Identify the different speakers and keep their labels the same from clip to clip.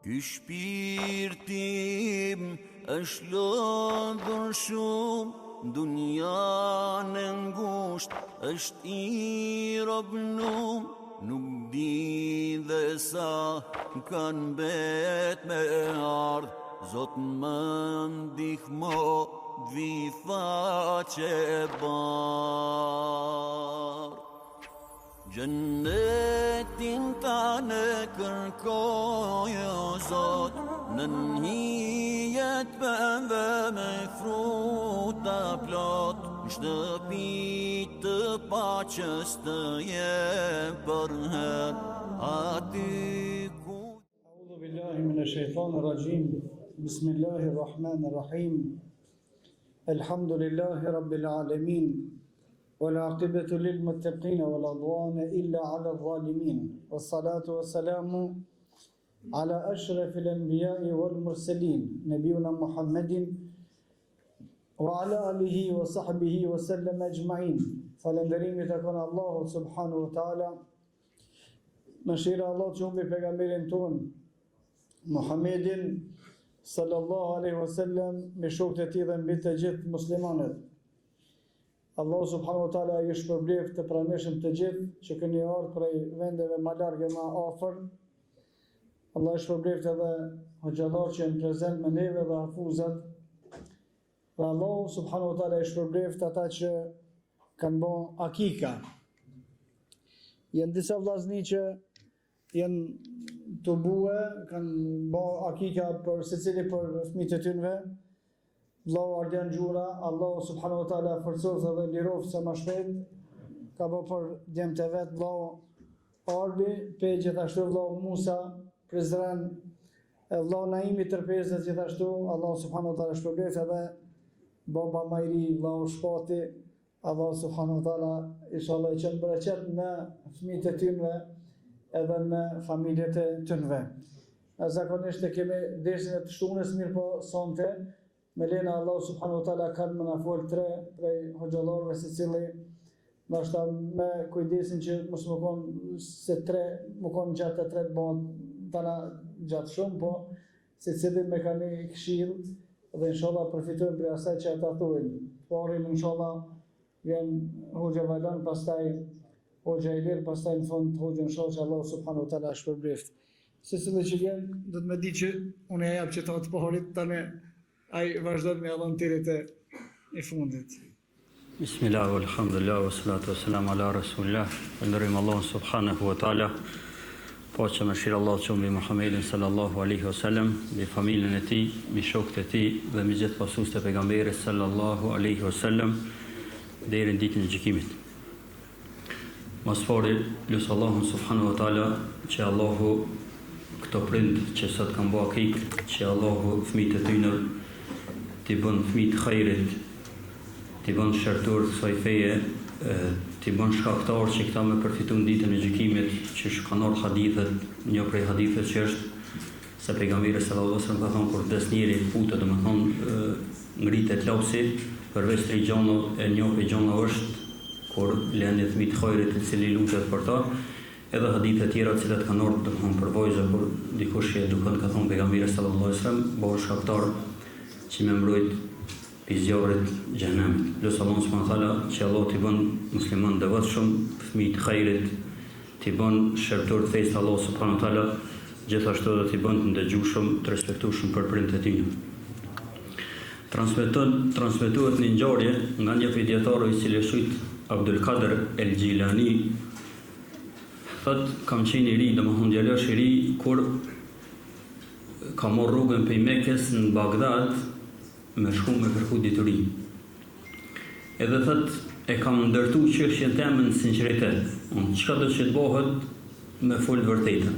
Speaker 1: Ky shpirti im është lodhur shumë, n'dunjanë e ngushtë është i robnum, nuk di dhe sa kanë mbet me ardhë, Zot më ndihmo t'vi faqe bardhë. Xhennetin tan e kërkoj o Zot Nën hije t'pemëve me fruta plot Në shtëpi të paqes të jem përherë Aty ku
Speaker 2: أعوذ بالله من الشيطان الرجيم بسم الله الرحمن الرحيم الحمد لله رب العالمين والعاقبة للمتقين ولا عدوان إلا على الظالمين والصلاة والسلام على أشرف الأنبياء والمرسلين نبينا محمد وعلى آله وصحبه وسلم أجمعين Falënderimi i takon Allahut subhanahu wa taala. Mëshira e Allahut qoftë mbi pejgamberin tonë Muhammedin sallallahu alaihi wasallam, mbi shokët e tij dhe mbi të gjithë muslimanët. Allahu subhanahu wa taala ju shpërbleftë të pranishëm të gjithë që keni ardhur prej vendeve ma larg e ma afër. Allahu ju shpërbleftë edhe hoxhallarët që janë prezent me neve dhe hafuzat. Dhe Allahu subhanahu wa taala i shpërbleftë ata që kanë bo akika. Janë disa vllazni që janë tubue, kanë bo akika për secili për fëmijët e tynve. Vllau Ardian Gjura, Allahu subhanahu wa taala e forcoftë dhe liroftë sa më shpejt. Ka bo për djemtë e vet vllau Arbi, pe gjithashtu vllau Musa, Prizren, e vllau Naimi Tërpezës gjithashtu, Allahu subhanahu wa taala shpërbleftë edhe baba Majri, vllau Shpati, Allahu subhanahu wa taala inshallah i çon bereqet në fëmijët e tynve edhe në familjet e tynve. Na zakonisht e kemi dersin e të shtunës, mirëpo sonte me lejen e Allahu subhanahu wa taala kanë me na fol tre prej hoxhallarëve secili ndoshta me kujdesin që mos me kon se tre, me kon gjatë të tre të bëhet tana gjatë shumë, po secili me ka një këshillë dhe inshallah përfitojmë prej asaj që ata thojnë. Parin inshallah vjen hoxha Valon, pastaj hoxha Ilir, pastaj në fund hoxhën Shoqe, Allahu subhanahu wa taala shpërbleftë. Secili që vjen, do të me di që unë e jap që të parit, tani ai vazhdon me dhënë deri te i fundit.
Speaker 3: Bismillah, alhamdulillah, wa salatu wa salam ala rasulillah. Falënderojmë Allahun subhanahu wa taala. Paqja mëshira e Allahut qoftë mbi Muhammedin sallallahu alaihi wasallam, mbi familjen e tij, mbi shokët e tij dhe mbi gjithë pasuesit e pejgamberit sallallahu alaihi wasallam deri në ditën e gjykimit. Ma s'pari, lus Allahun subhanahu wa taala që Allahu këto prind që sot kanë ba akikë, që Allahu fëmijët e tyne t'i bën fëmijë të hajrit, t'i bën shërbëtor të kësaj feje, t'i bën shkaktar që këta me përfitu në ditën e gjykimit, qysh kanë ardhur hadithet, një prej haditheve që është se pejgamberi sallallahu alajhi wasallam ka thonë kur vdes njeri kputet, domethënë ngritet lapsi përveç tri gjanave e një prej gjanave është kur len një fëmijë të hajrit i cili lutet për ta, edhe hadithe tjera të cilat kanë ardhur domethënë për vajza kur dikush i edukon ka thonë pejgamberi sallallahu alajhi wasallam bëhet shkaktar që me mbrojt prej zjarrit xhehenemit. Lus Allahun subhanahu wa taala që Allahu t'i bën musliman të devotshëm, fëmijë të hajrit, t'i bën shërbëtor të fesë të Allahut subhanahu wa taala, gjithashtu edhe t'i bën të ndëgjueshëm, të respektueshëm për prindët e tyre. Transmeton, transmetohet një ngjarje nga një prej dijetarëve i cili është quajt Abdul Kader El Xhilani, thotë kam qenë i ri, domethënë djalosh i ri kur kam marrë rrugën prej Mekës në Bagdad me shku me kërku dituri. Edhe thotë e kam ndërtu çështjen teme në sinqeritet, unë çka do që të bëhet me fol të vërtetën.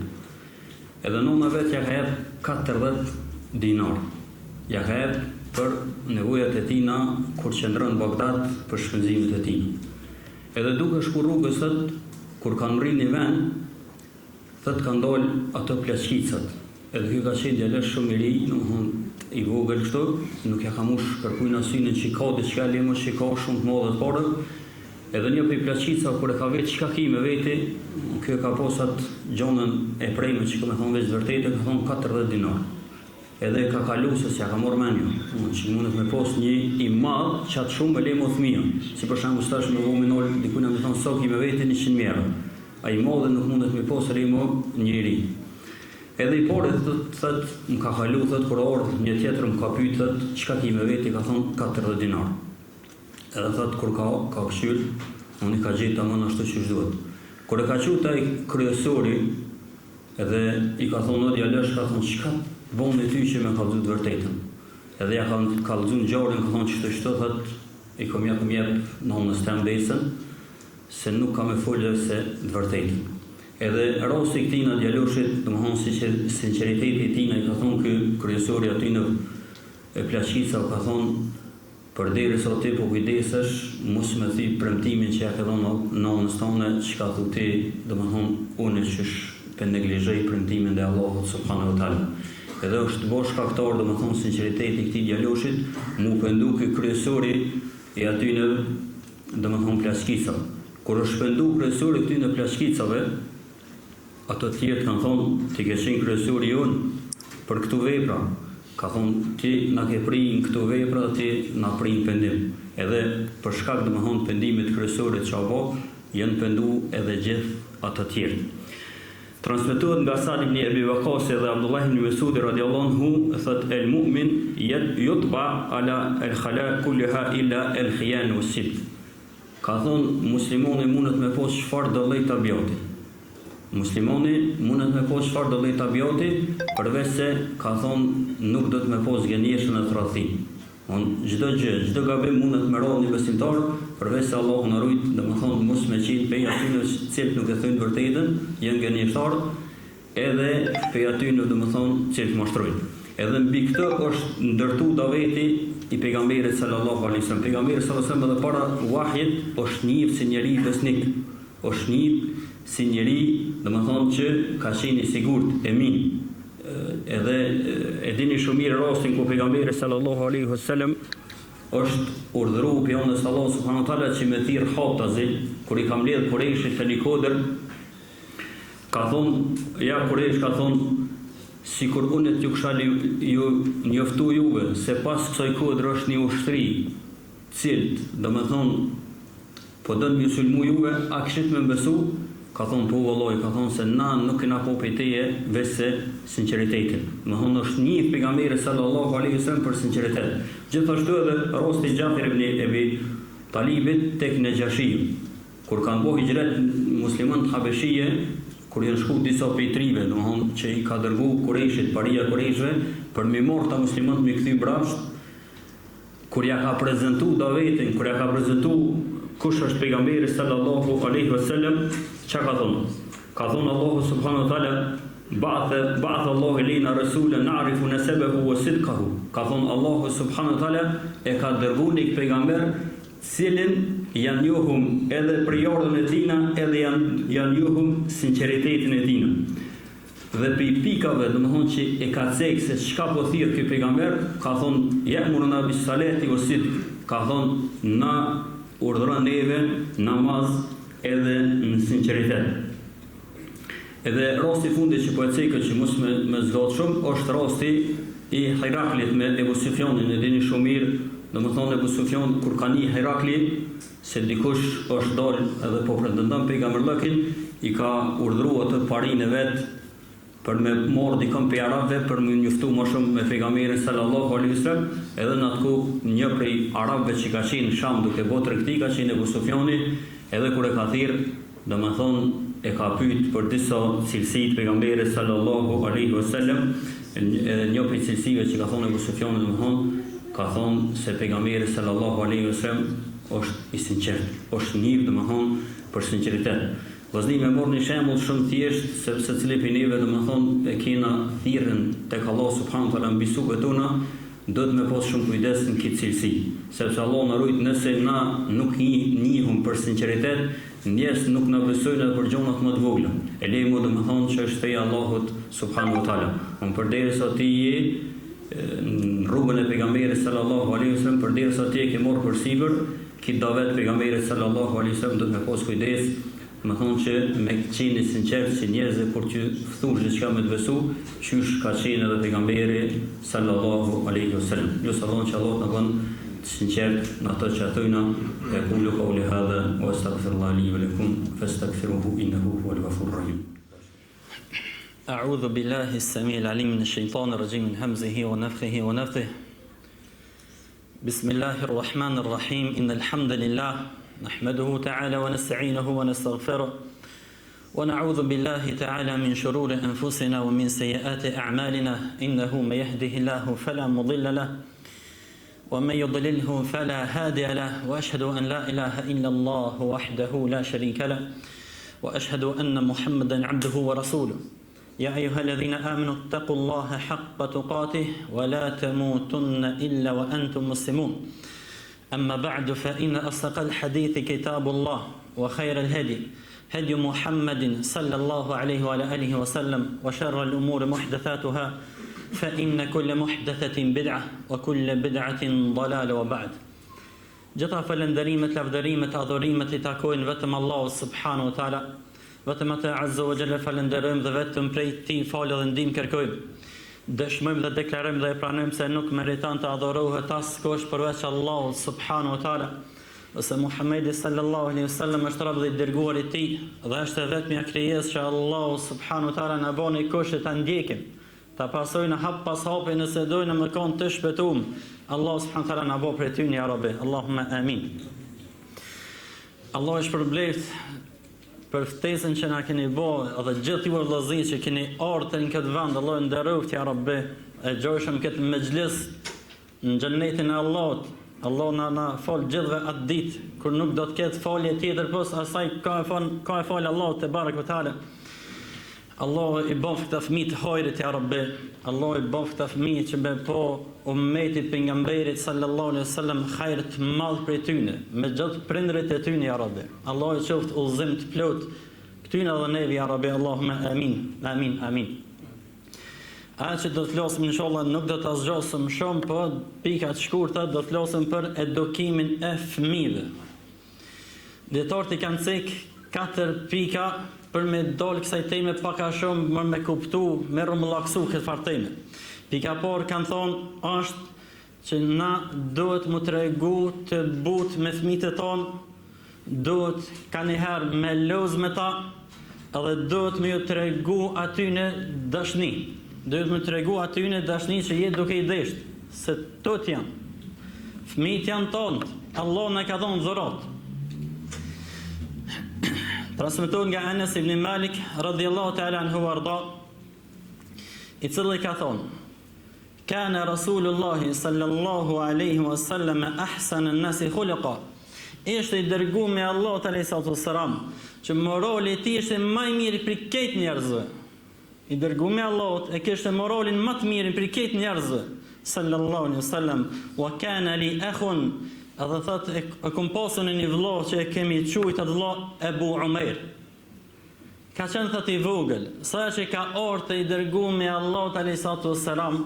Speaker 3: Edhe nona vet ja ka jep 40 dinar. Ja ka jep për nevojat e tina kur qëndron në Bagdad për shpenzimet e tina. Edhe duke shku rrugës thotë kur kanë mrri një vend Thotë kanë dalë ato plaçkicat. Edhe ky ka qenë djalosh shumë i ri, domethënë i vogël kështu, nuk ja ka mush kërkujna synin që ka diçka, le më që ka shumë të madhe të pareve. Edhe një prej plaçkicave kur e ka vetë çka ki me veti, ky e ka pas atë gjonën e preme që ka me thonë veç të vërtetën, ka thonë 40 dinar. Edhe ka kalu se s'ja ka marrë menja, domethënë që mundet me pas një i madh qat shumë e le mo fëmija. Si për shembull tash me vu me nal dikujt me thonë sa ki me veti 100.000 euro. Ai i madhi nuk mundet me pas e le mo një i ri. Edhe i pari thotë thotë më ka kalu thotë kur ardh një tjetër më ka pyet thotë çka ki me veti ka thonë 40 dinar. Edhe thotë kur ka ka kqyr unë i ka gjetë tamam ashtu qysh duhet. Kur e ka qu te ai kryesori Edhe i ka thonë o djalosh ka thonë çka të boni ty që me kallxu të vërtetën edhe ja ka kallxu ngjarjen ka thonë qështu qështu thot i kom ja kom jep nonës tem besën se nuk kam me fol veçse të vërtetën edhe rasti i këtina djaloshit domethonë sinqeriteti i tina i ka thonë ky kryesori atyne plaçkicave ka thonë Përderisa ti po kujdesesh mos me thy premtimin që ja ke dhënë nënës tënde çka thu ti domethënë unë qysh pe neglizhoj premtimin ndaj Allahut subhanahu wa taala edhe është bo shkaktar domethënë sinqeriteti i këtij djaloshit mu pendu ky kryesori i atyne domethënë plaçkicave kur është pendu kryesori i këtyne plaçkicave Ato të tjerët kanë thonë, ti ke qenë kryesori jonë për këto vepra. Ka thonë, ti na ke pri në këto vepra dhe ti na pri në pendim. Edhe për shkak domethënë pendimit të kryesorit që a bo, janë pendu edhe gjithë ato të tjerët. Transmetohet nga Sa'd ibn Ebi Vakasi dhe Abdullah ibn Mesudi radiallahu anhu, thotë el mu'min yutba ala el khala kulliha illa el khiyan wa sidq. Ka thonë, Muslimoni mundet me pos çfarëdo lloj tabiati. Muslimoni mundet me pos çfarëdo lloj tabiati, përveç se, ka thonë, nuk duhet me pos gënjeshtën dhe tradhtinë. Domthonë, çdo gjë, çdo gabim mundet me ra një besimtar, përveç se Allahu na rujt, domethënë mos me qenë prej atyre të cilët nuk e thonë të vërtetën, janë gënjeshtarë, Edhe prej atyne domethënë cilët mashtrojnë. Edhe mbi këtë është ndërtu daveti i Pejgamberit sallallahu alejhi wasallam. Pejgamberi sallallahu alejhi wasallam edhe para vahjit është njifë si njeri besnik, është njifë si njeri domethënë që ka qenë i sigurt, emin. Edhe e dini shumë mirë rastin ku Pejgamberi sallallahu alejhi wasallam është urdhëru prej anës Allahut subhanahu wa taala që me thirr haptazi kur i ka mbledh Kurejshit te një kodër Ka thonë, ja Kurejsh ka thonë, sikur unë t'ju kisha ju njoftu juve se pas kësaj kodre është një ushtri, cilët, domethonë, po don me ju sulmu juve, a kishit me m'besu? Ka thonë, po vallahi, ka thonë se na nuk kena pa prej teje veçse sinqeritetin. Domethonë është njifë pejgamberi sallallahu alejhi ve sellem për sinqeritet. Gjithashtu edhe rasti i Xhafer ibn Ebi Talibit tek Nexhashiu. Kur kanë bo hixhret muslimanët Habeshije, kur janë shku disa prej trive, domethënë që i ka dërgu Kurejshit, paria e Kurejshve, për m'i marrë këta muslimanët m'i kthy mbrapsht, kur ja ka prezentu davetin, kur ja ka prezentu kush është pejgamberi sallallahu alaihi wasallam, çka ka thonë? Ka thonë Allahu subhanahu wa taala Ba'atha ba'atha Allahu ilejna rasulan na'rifu nasabahu wa sidqahu. Ka thonë Allahu subhanahu wa taala e ka dërgu një pejgamber cilin ja njohum edhe prejardhjen e tina edhe ja ja njohum sinqeritetin e tina. Dhe prej pikave, domethënë që e ka cek se çka po thirr ky pejgamber, ka thonë ya'muruna bis salati was sidq, ka thonë na urdhëron neve namaz edhe në sinqeritet. Edhe rasti i fundit që po e cekë që mos me me zgjat shumë është rasti i Hiraklit me Ebu Sufjanin, e dini shumë mirë, domethënë Ebu Sufjan kur ka ni Hirakli se dikush është dal edhe po pretendon pejgamberllëkin, i ka urdhëru atë parinë e vet për me marrë dikën prej arabëve për me njoftu më shumë me pejgamberin sallallahu alaihi wasallam, edhe në atë kohë një prej arabëve që ka qenë në Sham duke bo tregti ka qenë Ebu Sufjani, edhe kur e ka thirr Domethënë e ka pyet për disa cilësi të pejgamberit sallallahu alejhi ve sellem, edhe një prej cilësive që ka thonë Ebu Sufjani domethënë ka thonë se pejgamberi sallallahu alejhi ve sellem është i sinqert, është njif domethënë për sinqeritet. Vëllazni me marrë një shembull shumë thjesht sepse secili prej neve domethënë e kena thirrjen tek Allahu subhanahu wa taala mbi supet tona, Duhet me pas shumë kujdes në këtë cilësi, sepse Allahu na rujt nëse na nuk njihum për sinqeritet, njerëzt nuk na besojnë edhe për gjonat më të vogla, e le mo domethonë që është feja e Allahut subhanahu wa taala. Unë përderisa ti je në rrugën e pejgamberit sallallahu alaihi wasallam, përderisa ti e ke marrë përsipër, Ky davet pejgamberit sallallahu alejhi wasallam duhet me pas kujdes, me thonë që me qenë i sinqert që njerëzit kur t'ju thush diçka me të besu, qysh ka qenë edhe pejgamberi sallallahu alejhi wasallam. Lus Allahun që Allahu të na bën të sinqert në ato që thojna, ekulu kauli hadha wa astaghfirullah li wa lakum fastaghfiruhu innahu huwal ghafurur rahim.
Speaker 4: أعوذ بالله السميع العليم من الشيطان الرجيم من همزه ونفخه ونفثه بسم الله الرحمن الرحيم إن الحمد لله نحمده تعالى ونستعينه ونستغفره ونعوذ بالله تعالى من شرور أنفسنا ومن سيئات أعمالنا إنه من يهده الله فلا مضل له ومن يضلله فلا هادي له وأشهد أن لا إله إلا الله وحده لا شريك له وأشهد أن محمدا عبده ورسوله يا أيها الذين آمنوا اتقوا الله حق تقاته ولا تموتن إلا وأنتم مسلمون أما بعد فإن أصدق الحديث كتاب الله وخير الهدي هدي محمد صلى الله عليه وعلى آله وسلم وشر الأمور محدثاتها فإن كل محدثة بدعة وكل بدعة ضلالة وبعد Gjitha falënderimet, lavdërimet, adhurimet i takojnë vetëm Allahut subhanahu wa taala. Vetëm atë azza wa jalla falënderojmë dhe vetëm prej tij falje dhe ndihmë kërkojmë. Dëshmojmë dhe deklarojmë dhe e pranojmë se nuk meriton të adhurohet askush përveç Allahut subhanahu wa taala. Dhe se Muhamedi sallallahu alaihi wasallam është rob dhe i dërguar i tij dhe është e vetmja krijesë që Allahu subhanahu wa taala na boni kusht ta ndjekim. Ta pasojmë hap pas hapi nëse dojmë me kon të shpëtum. Allahu subhanahu wa taala na bo prej tyne ya Rabbi. Allahumma amin. Allahu ju shpërbleft për ftesën që na keni bo dhe gjithë ju vëllazëri që keni ardhur në këtë vend, Allahu ju nderoftë ya Rabbi. E gjojshëm këtë mexhlis në xhennetin e Allahut. Allahu na na fal gjithëve atë ditë kur nuk do të ketë falje tjetër pos asaj ka e fal ka e fal Allahu tebareke ve teala. Allahu i bëftë këta fëmijë të hajrit ja Rabbi. Allahu i bëftë këta fëmijë që me pa ummeti i pejgamberit sallallahu alaihi wasallam hajr të madh prej tyne, me gjithë prindërit e tyne ja Rabbi. Allahu i qoftë udhëzim të plot këtyne dhe neve ja Rabbi. Allahumma amin. Amin. Amin. Ajo që do të flasim inshallah nuk do ta zgjasim shumë, po pika të shkurta do të flasim për edukimin e fëmijëve. Dijetarët i kanë cek katër pika për me dalë kësaj teme pak a shumë më me kuptu, me rrumbullaksu këtë farë teme. Pika e parë kanë thonë është që na duhet m'u tregu të butë me fëmijët tonë, duhet kanjëherë me loz me ta, edhe duhet me ju tregu atyne dashni. Duhet me tregu atyne dashni që je duke i desht, se tët janë. Fëmijët janë tonë, Allahu na ka dhonë dhuratë. Transmetohet nga Enes ibn Malik, radiallahu ta'ala anhu ve arda, i cili ka thonë, Kana Rasulullahi sallallahu alaihi wasallam ahsan an-nasi khuluqa. Ishte i dërguari i Allahut alaihi salatu wassalam, që morali i tij ishte më i miri prej krejt njerëzve. I dërguari i Allahut e kishte moralin më të mirin prej krejt njerëzve, sallallahu alaihi wasallam, wa kana li akhun, edhe thot e, e kom pasur një vëlla që e kemi quajtur atë vëlla Ebu Umer. Ka qenë thot i vogël, sa që ka ardhur te i dërgumi i Allahut alayhi salatu wassalam.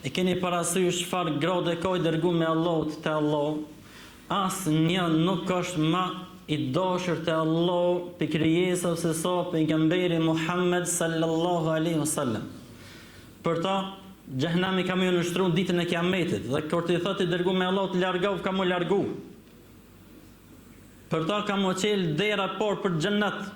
Speaker 4: E keni parasysh çfarë grade ka i dërgumi i Allahut te Allahu? Asnjë nuk është ma i dashur te Allahu prej krijesave se sa pejgamberi Muhammed sallallahu alaihi wasallam. Për ta, xhehenemi ka me ju nënshtru ditën e Kiametit dhe kur t'i thotë i dërgumi i Allahut largohu ka mu largu. Për ta ka m'u çel dera e parë për xhennet.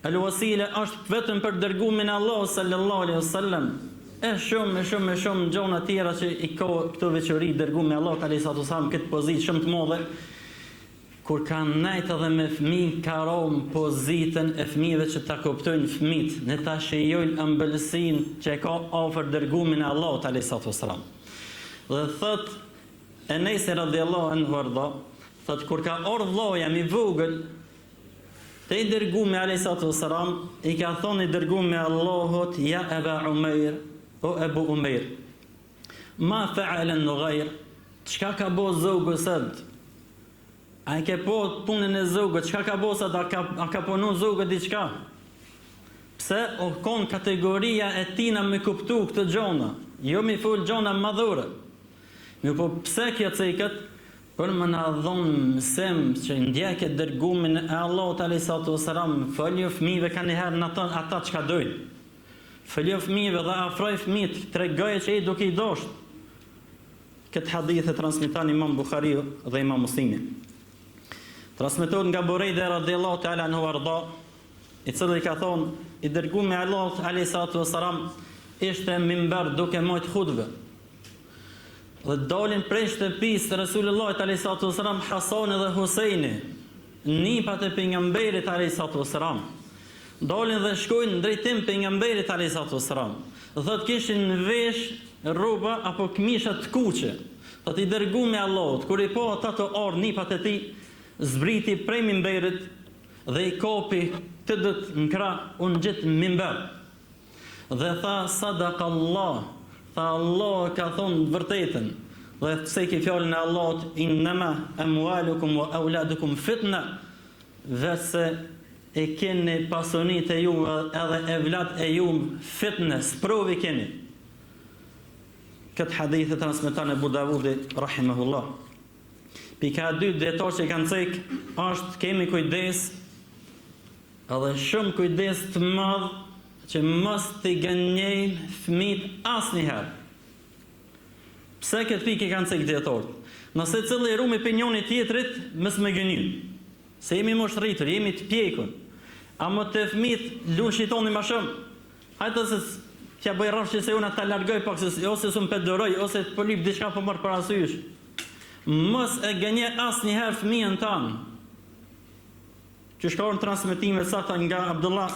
Speaker 4: El wasile është vetëm për dërgumin e Allahut sallallahu alaihi wasallam. E shumë e shumë e shumë gjona tjera që i ka këto veçori dërgumi i Allahut alaihi salatu wasallam këtë pozitë shumë të madhe. Kur ka nejt edhe me fëmijë ka ra në pozitën e fëmijëve që ta kuptojnë fëmijët, ne ta shijojnë ëmbëlsinë që e ka afër dërgumin e Allahut alaihi salatu wasallam. Dhe thot Enesi radiallahu anhu arda, thot kur ka ardhur vllai jem i vogël te i dërgumi alayhi salatu wasalam, i ka thonë i dërgumi i Allahut ja Eba Umeir, o Ebu Umeir. Ma fa'ala an-nughayr, çka ka bo zogu sot? A e ke pa punën e zogut, çka ka bo sot, a ka, a ka punu zogu diçka? Pse o kon kategoria e tina me kuptu këto gjona, jo mi fol gjona madhore. Mirëpo pse kjo ceket? Për me na dhonë mësim që ndjeke të dërgumin e Allahut alejhi salatu vesselam, folju fëmijëve kanjëherë në ato ata çka dojnë. Folju fëmijëve dhe afroj fëmijët, tregoje që je duke i dashtë. Këtë hadith e transmeton Imam Buhariu dhe Imam Muslimi. Transmetohet nga Burejde radiallahu ta'ala anhu arda, i cili ka thonë, i dërgumi i Allahut alejhi salatu vesselam ishte n'mimber duke majt hutbe. Dhe dalin prej shtëpisë të Resulullahit alayhi salatu wasalam Hasani dhe Huseini, nipat e pejgamberit alayhi salatu wasalam. Dalin dhe shkojnë në drejtim pejgamberit alayhi salatu wasalam. Dhe thotë kishin vesh rroba apo këmisha të kuqe. Thotë i dërgumi i Allahut, kur i pa ata tu ardh nipat e tij, zbriti prej mimberit dhe i kapi të dytë në krah u ngjit në mimber. Dhe tha Sadaka Allah, tha Allahu e ka thonë të vërtetën, dhe ceki fjalën e Allahut Innema emualukum wa auladukum fitna, veçse e keni pasunitë e juve edhe evlat e ju fitne, sprovë i keni. Këtë hadith e transmeton Ebu Davudi rahimahullah. Pika e dytë dijetarët që kanë cek është kemi kujdes Edhe shumë kujdes të madh që mos t'i gënjejmë fëmijët asnjëherë. Pse këtë pikë e kanë cek dijetarët? Na secili ruhemi prej njoni tjetrit mos me gënjy. Se jemi moshë rritur, jemi të pjekun. Ama te fëmijët lun shejtani ma shumë. Hajde se t'ja bëj rrafsh se unë ta largoj pak se ose s'un pe duroj ose po lyp diçka po marr parasysh. Mos e gënje asnjëherë fëmijën tënd. Qysh ka ardhur në transmetime të sakta nga Abdullah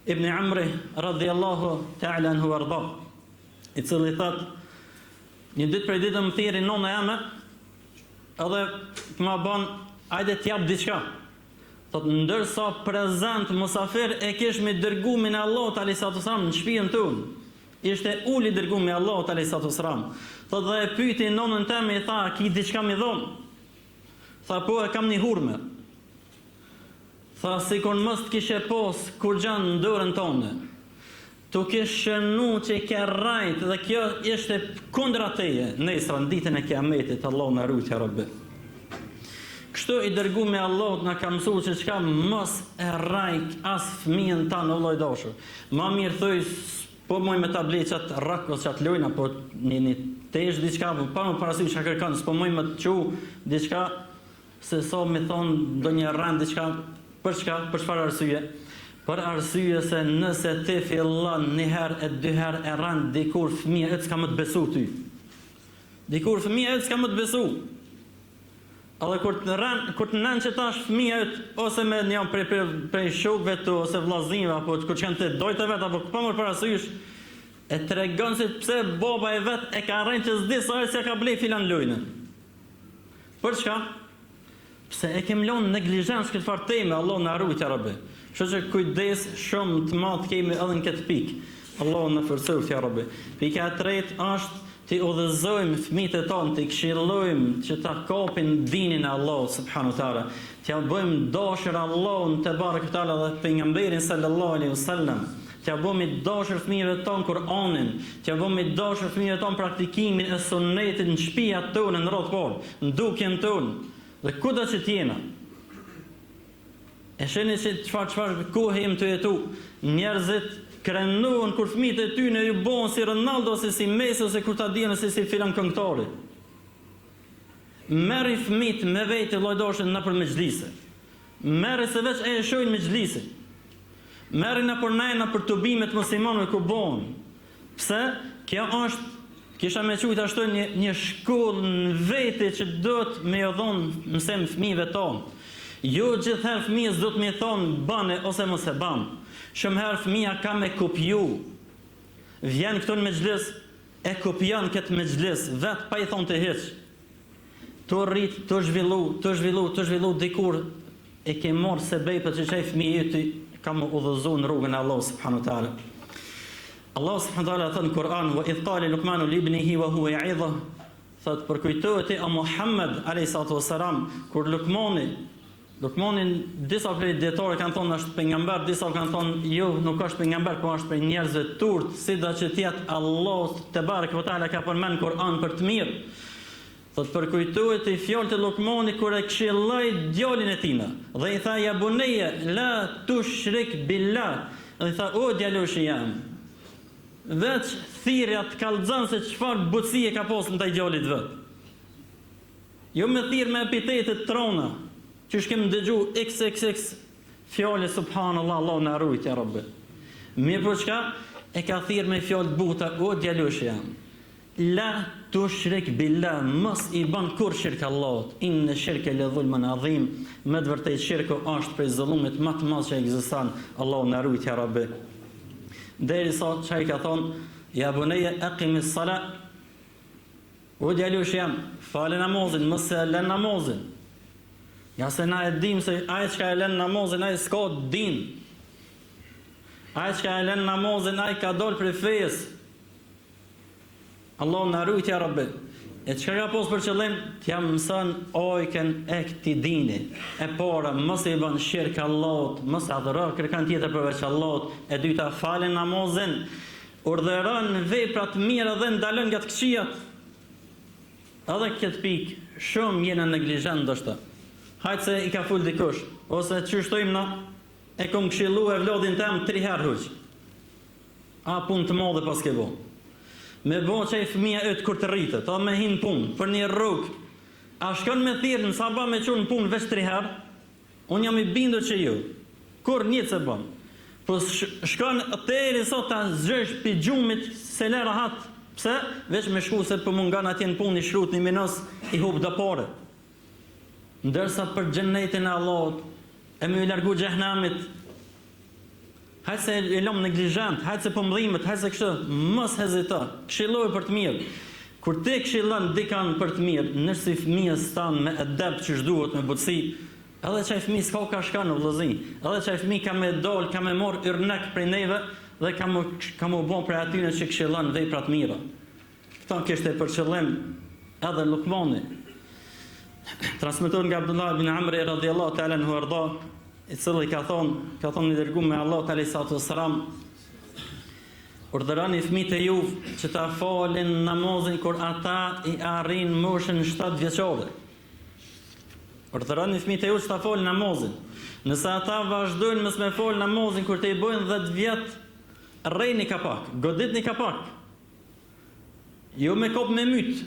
Speaker 4: ibn Amri radhiyallahu ta'ala anhu arda, i cili thotë një ditë prej ditëve më thirri nona jeme edhe më bën ajde të jap diçka. Thot ndërsa prezent musafir e kishmi dërgumin e Allahut alayhi salatu wasalam në shtëpinë tonë. Ishte ul i dërgumi i Allahut alayhi salatu wasalam. Thot dhe e pyeti nonën teme i tha ki diçka m'i dhon. Tha po e kam një hurme. Tha sikur mos të kishe pos kurgja në dorën tënde. T'u kish shënu që ke rrajt dhe kjo ishte kundra teje, nesër në ditën e kiametit, Allahu na rujt ja Rabbi. Kështu i dërgumi i Allahut na ka mësu që çka mos e rraj as fëmijën tan o vëlla i dashur. Ma mirë thuj po muj me ta ble qat rrok ose qat lojna, po një një tesh diçka, po pa marrë parasysh çka kërkon, s'po muj me të çu diçka Se sa me thonë ndonjë rrenë diçka, për çka, për çfarë arsye? Për arsye se nëse ti fillon një herë e dy herë e rren dikur fëmija yt s'ka më të besu ty. Dikur fëmija yt s'ka më të besu. Edhe kur të rren, kur të nen që tash fëmija yt ose me një prej prej, prej shokëve tu ose vëllazëve apo kur kanë të dojtë vet apo pa marrë parasysh e tregon se pse baba i vet e ka rrenë që s'di sa herë s'ia ka ble filan lojnën. Për çka? Pse e kem lënë neglizhencë këtë farë teme, Allahu na rujt ja Rabbi. Kështu që kujdes shumë të madh kemi edhe në këtë pikë. Allahu na forcoftë ja Rabbi. Pika e tretë është t'i udhëzojmë fëmijët e tonë, t'i këshillojmë që ta kapin dinin e Allahut subhanahu wa taala, t'ia bëjmë dashur Allahun tebareke ve teala dhe pejgamberin sallallahu alaihi wasallam. T'ia bëjmë dashur fëmijëve tonë Kur'anin, t'ia bëjmë dashur fëmijëve tonë praktikimin e Sunnetit në shtëpiat tona në radhë të parë, në dukjen tonë dhe kudo që të jena. E shihni se çfarë çfarë kohe jemi tu jetu. Njerëzit krenohen kur fëmijët e tyre ju bëhen si Ronaldo ose si Messi ose kur ta di unë ose si filan këngëtari. Merri fëmijët me vete vëlla i dashur nëpër mexhlise. Merri se veç e shohin mexhlisin. Merri nëpër neja nëpër tubime të muslimanëve ku bohen. Pse? Kjo është kisha me qujt ashtu një një shkollë në vete që duhet me ju dhon mësim fëmijëve tonë. Jo gjithherë fëmijës duhet me i thonë bane ose mos e ban. Shumë herë fëmija ka me kopju. Vjen këtu në mexhlis, e kopjon këtë mexhlis vet pa i thonë ti hiç. Tu rrit, tu zhvillu, tu zhvillu, tu zhvillu dikur e ke marrë sebepet që qaj fëmijë yti ka me u udhëzu në rrugën e Allahut subhanahu wa taala. Allahu subhanahu wa taala thotë në Kur'an wa idh qala Luqmanu li ibnihi wa huwa ya'idhuhu thot përkujtoje ti o Muhammed alayhi salatu wasalam kur Lukmani Lukmani disa prej dijetarëve kanë thonë është pejgamber, disa kanë thonë jo, nuk është pejgamber, po është prej njerëzve të urtë, sido që të jetë Allahu tebareke ve teala ka përmend në Kur'an për të mirë. Thot përkujtoje ti fjalët e Lukmanit kur e këshilloi djalin e tina dhe i tha ja buneje la tushrik billah dhe i tha o djaloshi jem veç thirrja të kallxon se çfarë butësie ka pas ndaj djalit vet jo me thirr me epitete të trona qysh kem dëgju xxx fjalë subhanallah Allahu na rujt ja rabbi mirëpo çka e ka thirr me fjalë të buta o djaloshi jem La tushrik billah, mos i bën kurrë shirk Allahut, inne shirke le dhulmun adhim, me të vërtetë shirku është prej zullumit më të madh që ekziston, Allahu na rujt ja Rabbi. Derisa ça i ka thonë, ja buneje ekimis sala, o djaloshi jem, fale namazin, mos e lën namazin. Ngase na e dim se ai çka e lën namazin, ai s'ka din. Ai çka e lën namazin, ai ka dalë prej fesë. Allahu na rujt ja Rabbi. E çka ka pos për qëllim? T'ja mëson ajkën e këtij dini. E para, mos i bën shirk Allahut, mos adhuro kërkan tjetër përveç Allahut. E dyta, fale namazin, urdhëro në vepra të mira dhe ndalon nga të këqijat. Edhe këtë pikë shumë jena neglizhent ndoshta. Hajt se i ka fol dikush, ose qysh thojmë na, e kom këshillu evladin tem tri herë hoxhë. A punë të madhe paske bo. Me bo qaj fëmija yt kur të rritet, edhe me hi në punë, për një rrugë. A shkon me thirrë në sabah me çu në punë veç tri herë? Unë jam i bindur që jo. Kurrë një s'e bën. Po shkon deri sa ta zgjosh pi gjumit s'e le rahat. Pse? Veç me shku se po mungon atje në punë i shkrut një minus i hup do pare. Ndërsa për xhennetin e Allahut e me ju largu xhehenemit Hajt se e lëm neglizhent, hajt se po më dhimet, hajt se kështu, mos hezito, këshilloje për të mirë. Kur ti këshillon dikan për të mirë, nëse fëmijës tan me edep qysh duhet me butësi, edhe qaj fëmijë s'ka ka shkon o vëllazën, edhe qaj fëmijë ka me dal, ka me marr yrnek prej neve dhe ka me ka me u bo prej atyne që këshillon vepra të mira. Këta kishte për qëllim edhe Lukmani. Transmetohet nga Abdullah ibn Amri radhiyallahu ta'ala anhu arda, i cili ka thonë, ka thonë i dërguemi i Allahut alayhi salatu wassalam, urdhëroni fëmijët e juv që ta falin namazin kur ata i arrijnë moshën 7 vjeçore. Urdhëroni fëmijët e juv që ta falin namazin. Nëse ata vazhdojnë mos me fal namazin kur të i bëjnë 10 vjet, rrehni ka pak, goditni ka pak. Jo me kop me myt,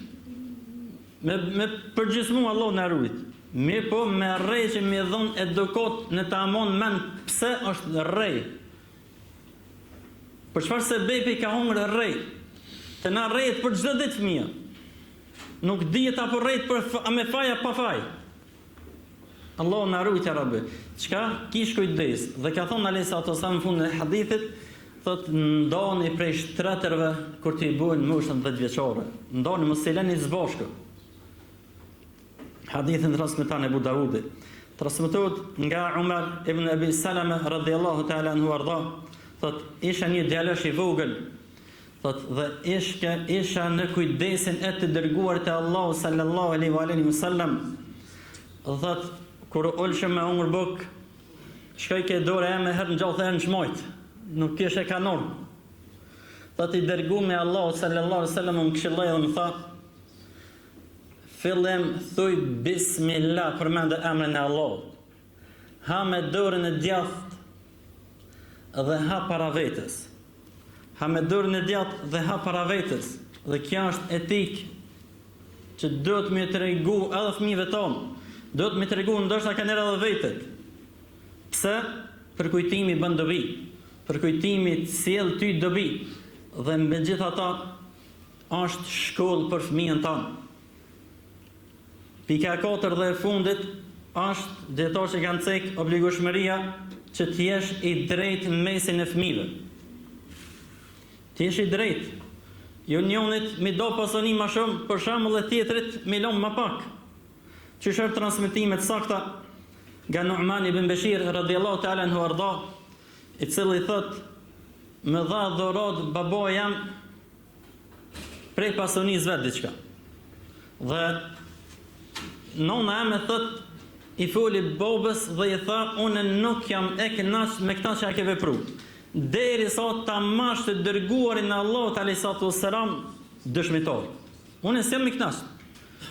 Speaker 4: me, me përgjysmu Allahu na rujt. Mirëpo me rreh që me dhonë edukatë në ta mon men pse është rreh. Për çfarë sebepi ka hongër rreh? Te na rrehet për çdo ditë fëmija. Nuk dihet a po rrehet për a me faj a pa faj. Allahu na rujt ya Rabbi. Çka kish kujdes dhe ka thonë alejhi salatu wasallam në fundin e hadithit, thot ndani prej shtretërve kur t'i bëjnë moshën 10 vjeçare. Ndani mos i lëni së bashku. Hadithin transmeton Ebu Daudi. Transmetohet nga Umar ibn Abi Salama radhiyallahu ta'ala anhu arda, thot isha një djalosh i vogël Thot dhe ishke isha në kujdesin e të dërguarit të Allahut sallallahu alaihi wa alihi wasallam. Dhe thot kur u ulshëm me hongër buk, shkojke dora eme herë në djathtë herë në t'majt. Nuk kishe ka normë. Thot i dërguemi i Allahut sallallahu alaihi wasallam më këshilloi dhe më tha fillim thuj bismillah përmende emrin e Allahut. Ha me dorën e djathtë dhe ha para vetes. Ha me dorën e djathtë dhe ha para vetes. Dhe kjo është etikë që duhet me tregu edhe fëmijëve tonë. Duhet me tregu ndoshta kanjëherë edhe vetet. Pse? Përkujtimi bën dobi. Përkujtimi të sjell ty dobi. Dhe megjithatë është shkollë për fëmijën tonë. Pika e katërt dhe e fundit është dijetarët që kanë cek obligueshmëria që të jesh i drejtë në mesin e fëmijëve. Të jesh i drejtë. Jo njonit mi do pasuni ma shumë, për shembull e tjetrit mi lon ma pak. Qysh erdh transmetime të sakta nga Nu'man ibn Beshir radhiyallahu ta'ala anhu arda, i cili thot më dha dhuratë baba jem prej pasunisë vet diçka. Dhe nona eme thot i foli babës dhe i tha unë nuk jam e kënaqur me këta që e ke vepru. Derisa ta mash të dërguarin e Allahut alayhi salatu wassalam dëshmitar. Unë s'jam i kënaqur.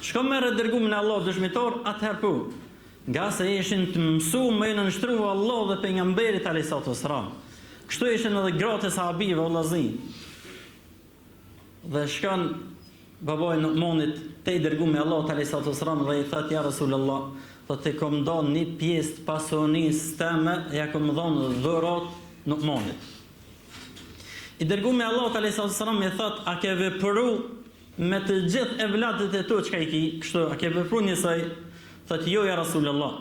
Speaker 4: Shko merre të dërgumin e Allahut dëshmitar, atëherë po. Ngase ishin të mësu me iu nënshtru Allahut dhe pejgamberit alejhi salatu vesselam. Kështu ishin edhe gratë e sahabive o vëllazën. Dhe shkon babai i Nu'manit te i dërgumi i Allahut alejhi salatu vesselam dhe i thotë ja Rasulullah, thotë e kom nda një pjesë të pasunisë teme, ja kom dhënë dhuratë Nu'manit. I dërgumi i Allahut alejhi salatu vesselam i thotë a ke vepru me të gjithë evladët e tu çka i ki, kështu a ke vepru njësoj? Thotë jo ja Rasulullah.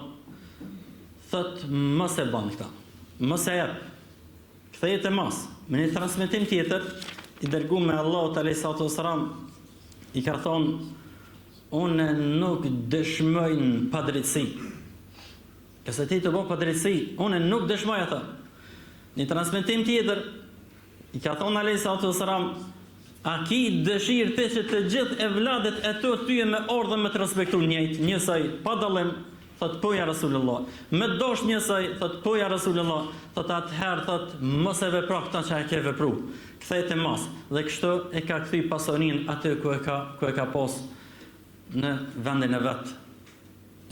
Speaker 4: Thotë mos e ban këta. Mos e jep. Ktheje të mas. Me një transmetim tjetër, i dërgumi i Allahut alejhi salatu vesselam i ka thonë unë nuk dëshmoj në padrejtësi. Nëse ti tu bo padrejtësi, unë nuk dëshmoj atë. Një transmetim tjetër, i ka thonë alejhi salatu vesselam, a ki dëshirë ti që të gjithë evladët e tu ty me ardhë me të respektu njëjtë, njësoj, pa dallim, Thotë, Po ja Resulullah. Me të dashtë njësoj, thotë, Po ja Resulullah. Thotë, atëherë, thotë, mos e vepro këtë që e ke vepru. Ktheje të mas. Dhe kështu e ka kthy pasurinë aty ku e ka, ku e ka pas në vendin e vet.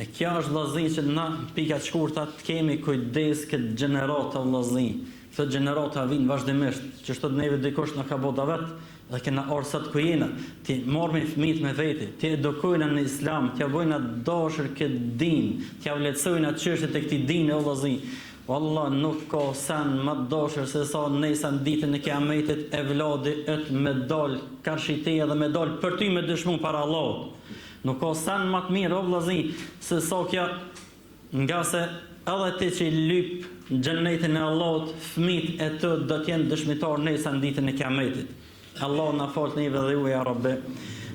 Speaker 4: E kjo është vllazni që na në pika të shkurta të kemi kujdes këtë gjenerata vllazni. Këto gjenerata vijnë vazhdimisht, qështu neve dikush na ka bo davet, Dhe kena ardhë sot ku jena, t'i marrim fëmijët me veti, t'i edukojna në Islam, t'ia bojna dashur këtë din, t'ia lehtësojna çështjet e këtij dini o vëllazni. Wallah nuk ka sen ma të dashur se sa nesër në ditën e Kiametit evladi yt me dal karshi teje dhe me dal për ty me dëshmu para Allahut. Nuk ka sen ma të mirë o vëllazni se sa kjo Ngase edhe ti që lyp xhennetin e Allahut, fëmijët e tu do të jenë dëshmitarë nesër në ditën e Kiametit. Allahu na faltë neve dhe ju ja Rabbi.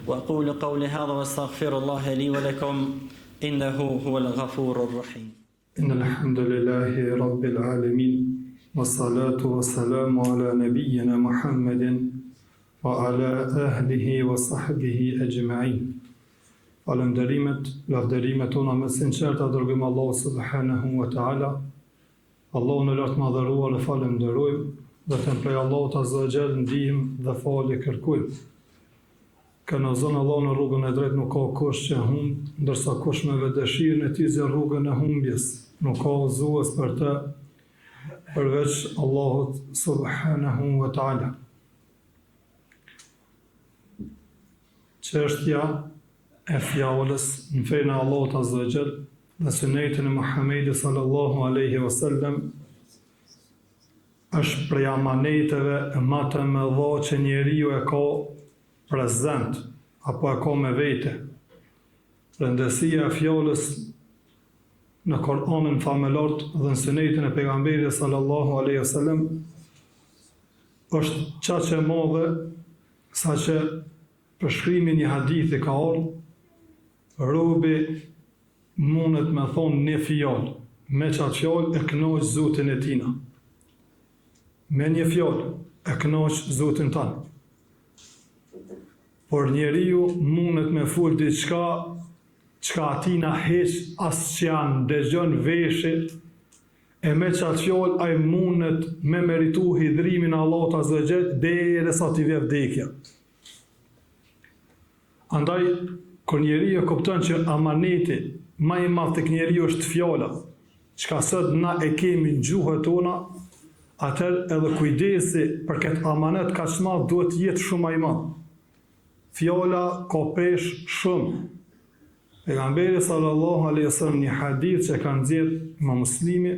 Speaker 4: Wa aqulu qawli hadha wa astaghfirullaha li wa lakum innahu huwal ghafurur rahim.
Speaker 5: Innal hamdalillahi rabbil alamin wassalatu wassalamu ala nabiyyina Muhammedin wa ala ahlihi wa sahbihi ajma'in. Falënderimet, lavdërimet tona më të sinqerta dërgojmë Allahut subhanahu wa taala. Allahun e lartmadhëruar e falënderojmë, vetëm prej Allahut azza wa jall ndihmë dhe falje kërkojmë. Kë e udhëzon Allahu në rrugën e drejtë nuk ka kush që e humb, ndërsa kush me vetëdëshirën e tij zgjedh rrugën e humbjes, nuk ka udhëzues për të përveç Allahut subhanahu wa taala. Çështja e fjalës në fenë e Allahut Azza wa Jall dhe sunetin e Muhammedit sallallahu alaihi wasallam është prej amaneteve ma të mëdha që njeriu e ka prezent apo e ka me vete. Rëndësia e fjalës në Kur'anin famëlartë dhe në sunetin e pejgamberit sallallahu alaihi wasallam është qaq e madhe saqë përshkrimi i një hadithi ka ardhur, robi mundet me thonë një fjalë, me qatë fjalë e kënaq Zotin e tina. Me një fjalë e kënaq Zotin tanë. Por njeriu mundet me fol diçka çka atina hiç as që ja ndëgjon veshi E me qatë fjalë ai mundet me meritu hidhrimin e Allahut azza wa jall derisa t'i vjen vdekja. Andaj kur njeriu e kupton që amaneti ma i madh tek njeriu është fjala, çka sot na e kemi në gjuhët tona, atëherë edhe kujdesi për këtë amanet kaq të madh duhet të jetë shumë ma i madh. Fjala ka peshë shumë. Pejgamberi sallallahu alejhi ve sellem një hadith që e ka nxjerr Imam Muslimi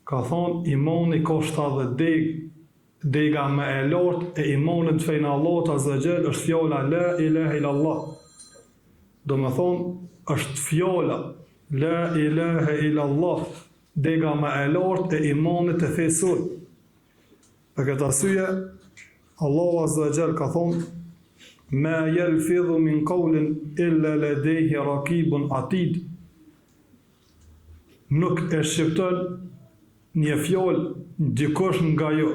Speaker 5: ka thonë imani ka 70 degë, dega më e lartë e imanit në fenë e Allahut azza wa jall është fjala la ilaha illa Allah. Domethonë është fjala la ilaha illa Allah, dega më e lartë e imanit të fesë sonë. Për këtë arsye, Allahu Azza wa Jall ka thonë: "Ma yalfidhu min qawlin illa ladayhi raqibun atid." Nuk e shqipton një fjalë dikush nga ju,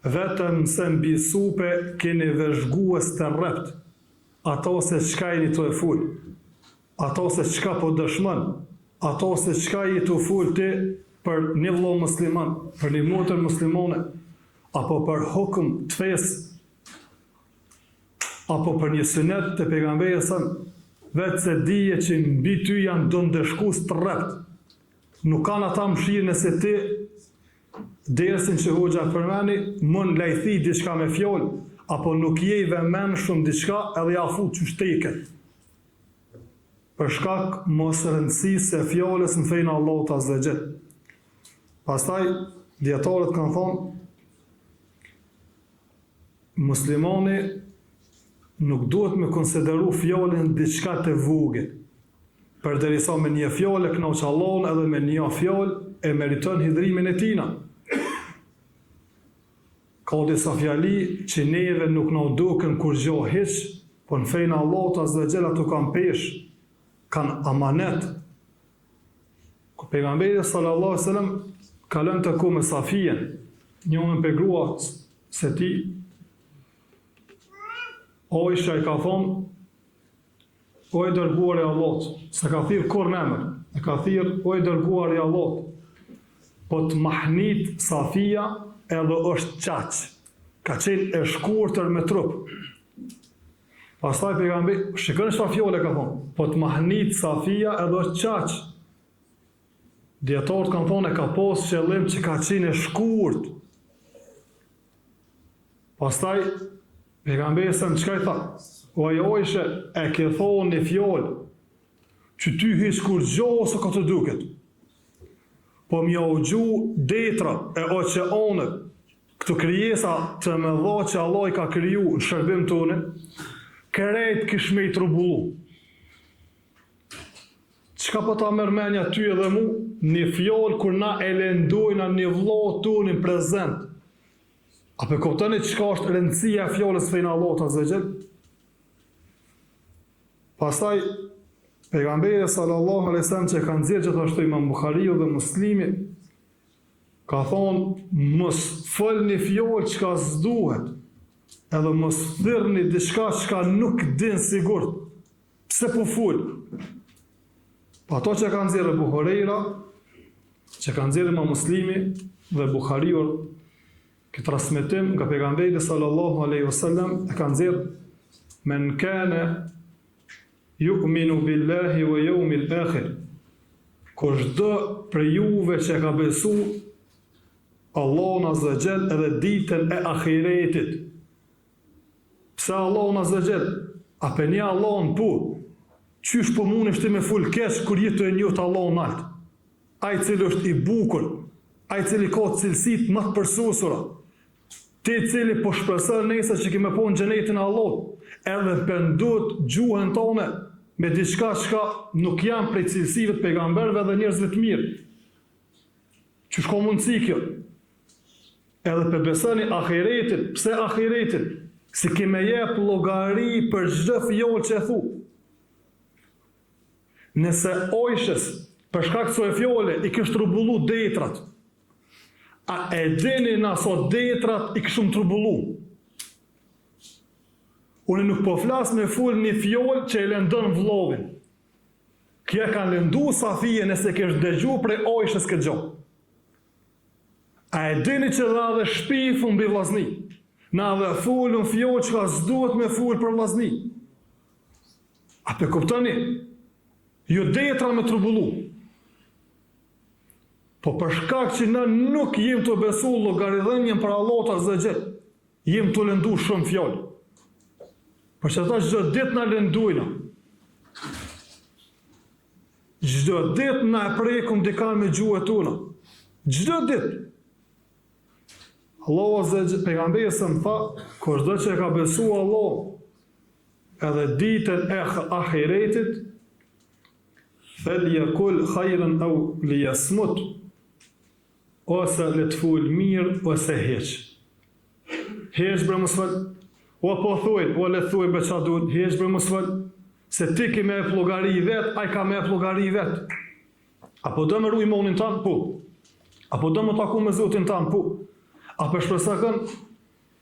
Speaker 5: vetëm se mbi supe keni vëzhgues të rreptë, ato se çka jeni tu e fol. Ato se çka po dëshmon, ato se çka je tu fol ti për një vëlla musliman, për një motër muslimane, apo për hukm të fesë. apo për një synet të pejgamberit sa veç se dije që mbi ty janë do ndëshkues të rreptë. Nuk kanë ata mëshirë nëse ti dersin që hoxha përmeni mund lajthi diçka me fjalë apo nuk je i vëmendshëm diçka edhe ja fut qysh teket. Për shkak mos rëndësisë së fjalës në fenë e Allahut azze ve xhel. Pastaj dijetarët kanë thonë muslimani nuk duhet me konsideru fjalën diçka të vogël. Përderisa me një fjalë e kënaq Allahun edhe me një fjalë e meriton hidhrimin e tina. Ka disa fjali që neve nuk na u duken kurgjo hiç, po në fenë e Allahut azze ve xhel ato kanë peshë, kanë amanet. Kur pejgamberi sallallahu alejhi ve sellem kalonte kohë me Safijen, njënën prej gruas së tij, Aisha i ka thonë, O i dërguar i Allahut, s'e ka thirr kurrë në emër, e ka thirr o i dërguar i Allahut. Po të mahnit Safia edhe është qaq. Ka qenë e shkurtër me trup. Pastaj pejgamberi, shikoni çfarë fjale ka thonë. Po të mahnit Safia edhe është qaq. Dijetarët kanë thonë e ka pas qëllim që ka qenë e shkurt. Pastaj, pejgamberi sa çka i tha? O Ajshe, e ke thonë një fjalë që ty hiç kurgjo s'o ka t'u duket. Po me jau gju detra e oqeanet, këto krijesa të mëdha që Allah i ka kriju në shërbim tonë, krejt kish me i turbullu. Çka po ta merr menja ty edhe mu, një fjalë kur na e lëndojna një vlla tonin prezent. A pe kuptoni çka është rëndësia e fjalës n'fenë e Allahut azze ve xhel? Pastaj pejgamberi sallallahu alaihi wasallam që ka nxjerr gjithashtu Imam Buhariu dhe Muslimi ka thonë mos folni fjalë çka s'duhet, edhe mos thirrni diçka çka nuk din sigurt. Pse po fol? Po ato që ka nxjerrë Ebu Hurejra, që ka nxjerrë Imam Muslimi dhe Buhariu këtë transmetim nga pejgamberi sallallahu alaihi wasallam e ka nxjerrë men kana yu'minu billahi wa yawmil akhir kushdo prej juve që e ka besu Allahun azza xhel edhe ditën e ahiretit Pse Allahun azza xhel? A pe njeh Allahun po? Qysh po mundesh ti me fol keq kur je tu e njohtë Allahun nalt? Ai i cili është i bukur, ai i cili ka cilësitë më të përsosura, ti i cili po shpreson nesër që ke me pa në xhenetin e Allahut, edhe pe ndot gjuhën tone me diçka çka nuk janë prej cilësive të pejgamberëve dhe njerëzve të mirë. Qysh ka mundësi kjo? Edhe pe besoni ahiretin, pse ahiretin? Se ke me jep llogari për çdo fjalë që e thu. Nëse Ajshes, për shkak të kësaj fjale, i kish turbullu detrat, a e dini na sa detrat i kishum turbullu? Unë nuk po flas me fol një fjalë që e lëndon vllavin. Kjo e ka lëndu Safije nëse kish dëgju prej Ajshes këtë gjo. A e dini që na edhe shpifum mbi vllazni? Na edhe folum fjalë çka s'duhet me fol për vllazni. A pe kuptoni? Jo detra me turbullu. Po për shkak që na nuk jem tu besu llogaridhënien para Allahut azza xhel, jem tu lëndu shumë fjalë. Për qata çdo ditë na lëndujna. Çdo ditë na e prekum dikan me gjuhët tona. Çdo ditë. Allahu azza xhel pejgamberi sa tha, kushdo që e ka besu Allahun edhe ditën e ahiretit, fel jekul hajren eu lijasmut, Ose le të fol mirë ose hiç. Hiç bre mos fol. O po thojnë, o le të thojnë bre ça duhet, hiç bre mos fol. Se ti ke me jep llogari vet, ai ka me jep llogari vet. A po do me ru imanin tan? Po. A po do me taku me Zotin tan? Po. A po shpreson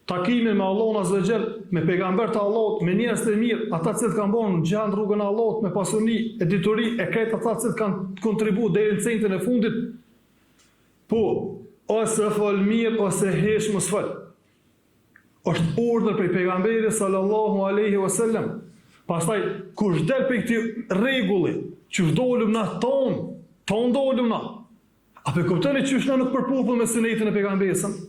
Speaker 5: takimin me Allahun azza xhel, me pejgamberët e Allahut, me njerëz të mirë, ata të cilët kanë bën xhihad në rrugën e Allahut me pasuni e dituri e krejt ata të cilët kanë kontribu deri në centin e fundit, Po, ose fol mirë ose hiç mos fol. Është urdhër prej pejgamberit sallallahu alaihi wasallam. Pastaj kush del prej këtij rregulli, qysh dolëm na ton, ton dolëm na. A po kuptoni qysh na nuk përputhëm me sunetin e pejgamberit?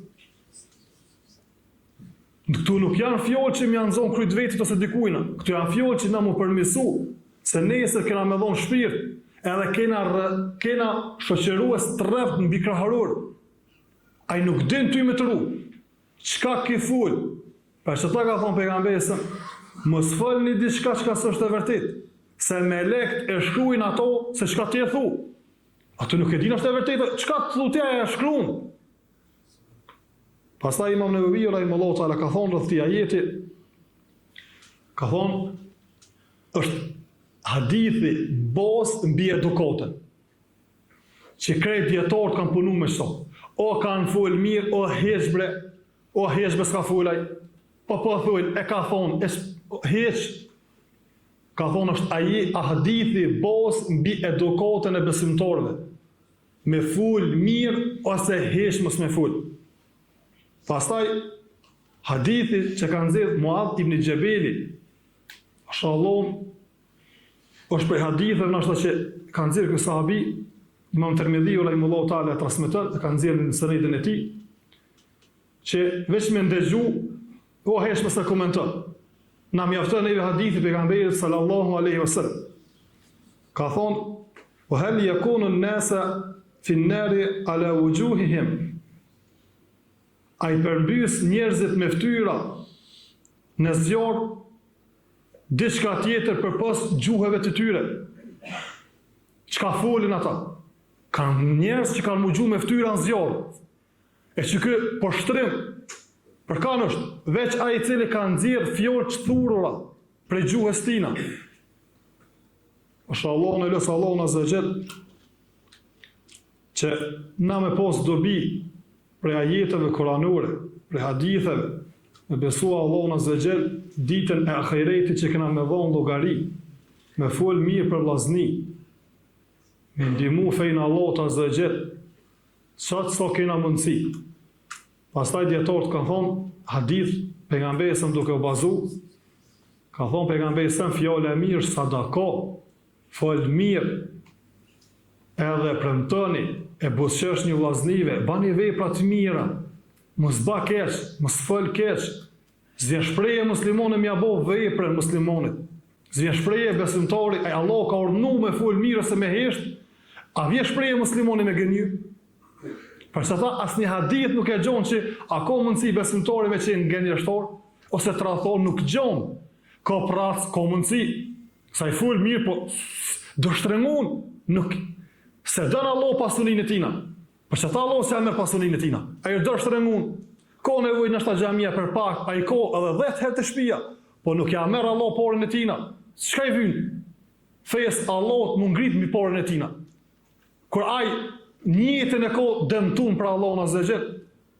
Speaker 5: Këtu nuk janë fjalë që m'ja nxon kryt vetit ose dikujna. Këtu janë fjalë që na m'u përmisu, se nesër kena me dhon shpirt, edhe kena kena shoqërues të rreptë mbi kraharor. Ai nuk din ty me të ru. Çka ki fol? Për qata ka thonë pejgamberi se mos folni diçka çka s'është e vërtetë, se melekt e shkruajnë ato se çka ti e thu. Ato nuk e dinë është e vërtetë, çka të thu ti e shkruan. Pastaj Imam Neveviu rahimehullahu teala ka thonë rreth këtij ajeti ka thonë është hadithi bazë mbi edukatën. Që krejt dijetarët kanë punu me qëto. O kanë fol mirë, o hiç bre, o hiç bre s'ka fol ai. Po po thujnë, e ka thonë, e hiç. Ka thonë është ai hadithi bazë mbi edukatën e besimtarëve. Me fol mirë ose hiç mos me fol. Pastaj hadithi që ka nxjerr Muadh ibn Xhebeli, mashallah, është prej haditheve ndoshta që ka nxjerr ky sahabi, Imam Tirmidhiu rahimullahu taala e transmeton, e ka nxjerr në senedin e tij, që veç me ndëgju, o hiç mos e komento. Na mjafton neve hadithi pejgamberit sallallahu alaihi wasallam. Ka thonë, "Wa hal yakunu an-nasa fi an-nari ala wujuhihim?" A i përmbys njerëzit me fytyra në zjarr diçka tjetër përpos gjuhëve të tyre. Çka folin ata? Kanë njerëz që kanë m'u gju me fytyra në zjarr. E që ky poshtrim për kanë është veç ai i cili ka nxjerr fjalë të thurura prej gjuhës tina. Është Allahu e lus Allahun azza xhel që na me pas dobi prej ajeteve kuranore, prej haditheve, me besu Allahun azza xhel ditën e ahiretit që kena me dhonë llogari, me fol mirë për vllazni, me ndihmu fejnë Allahut azza xhel, sa të sa kena mundësi. Pastaj dijetarët kanë thonë, hadith pejgamberi s.a.s. duke u bazu, ka thonë pejgamberi s.a.s. fjala e mirë sadaka, fol mirë, edhe premtoni e buzëqeshni vllaznive, bani vepra të mira, mos ba keq, mos fol keq, s'vjen shprehje muslimoni me ja bo veprën muslimonit, s'vjen shprehje besimtari, e Allahu ka urdhnu me fol mirë ose me hesht, a vjen shprehje muslimoni me gënjy? Për qata asnjë hadith nuk e gjon që a ka mundësi besimtari me qenë gënjeshtar, ose tradhtar nuk gjon, ka prac, ka mundësi, Se ai fol mirë, po do shtrëngon, nuk s'e don Allahu pasuninë e tina. Për qata Allahu s'ia merr pasuninë e tina. Ai është do shtrëngon. Ka nevojë ndoshta xhamia për pak, ai ka edhe 10 herë te shtëpia, po nuk ja merr Allahu paren e tina. Çka i vyn? Fesë Allahut m'u ngrit mbi paren e tina. Kur ai nijetin e ka dëmtun për Allahun azza xhel,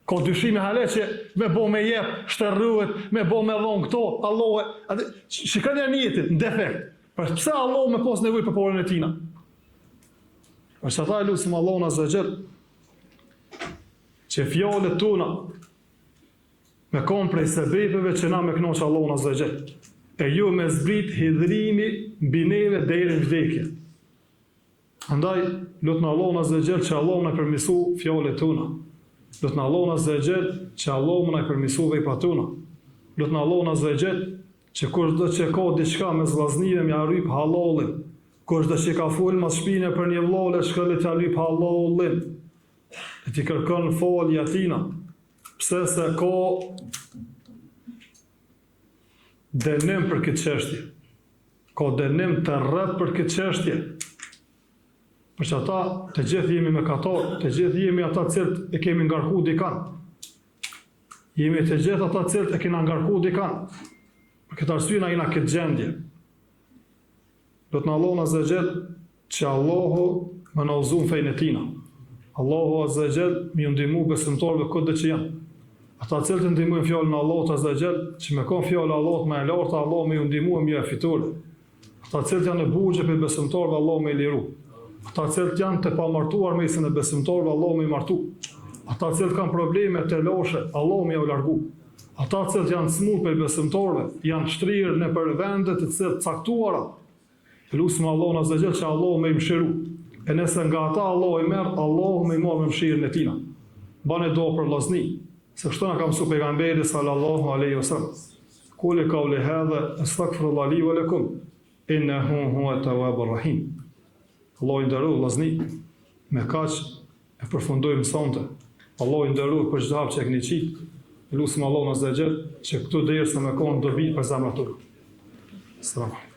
Speaker 5: ka dyshime hale që me bo me jep, shterruhet, me bo me dhon këto, Allahu, atë shikoni nijetin në defekt. Për pse Allahu me pas nevojë për paren e tina? Për qata e lusim Allahun azza xhel, që fjalët tona me kon prej sebepeve që na me kënaq Allahun azza xhel, e jo me zbrit hidhrimi mbi neve deri në vdekje. Andaj, lutna Allahun Azza Xhel që Allahu me na përmisu fjalët tona. Lutna Allahun Azza Xhel që Allahu me na përmisu veprat tona. Lutna Allahun Azza Xhel që kushdo që ka diçka mes vllaznive me ja lyp hallallin. Kushdo që ka fol mas shpine për një vlla le shkon le t'ja lyp hallallin. Le t'i kërkon falje atina. Pse se ka dënim për këtë çështje. Ka dënim të rreptë për këtë çështje. Për qata të gjithë jemi mëkatar, të gjithë jemi ata të cilët e kemi ngarku dikan. Jemi të gjithë ata të cilët e kena ngarku dikan. Për këtë arsye na jena këtë gjendje. Lutna Allahun Azza Xhel që Allahu me na udhëzu n'fejnë e tina. Allahu Azza Xhel me ju ndihmu besimtarëve kudo që janë. Ata të cilët e ndihmojnë fjalën e Allahut Azza Xhel, që me kon fjala e Allahut më e lartë, Allahu me ju ndihmu e me ju fitore. Ata të cilët janë në burgje prej besimtarëve, Allahu me i liru. Ata të cilët janë të pamartuar mesin e besimtarëve, Allahu me i martu. Ata të cilët kanë probleme telashe, Allahu me jau largu. Ata të cilët janë smur prej besimtarëve, janë shtrirë nëpër vende të cilat të caktuara. E lusim Allahun azza xhel që Allahu me i mëshiru. E nëse nga ata Allahu i merr, Allahu me i marr me mëshirën e tina. Bane dua për vllazni, se kështu na ka mësu pejgamberi sallallahu alaihi wasallam. Ekulu kauli hadha astaghfirullah li wa lakum innahu huwa tawwabur rahim. Allahu i nderuar vllazni, me kaq E përfundojmë sonte. Allahu ju nderoftë për çdo hap që e keni qitë. E lusim Allahun azza xhel që këto derse me konë dobi për zemrat tona. Selam.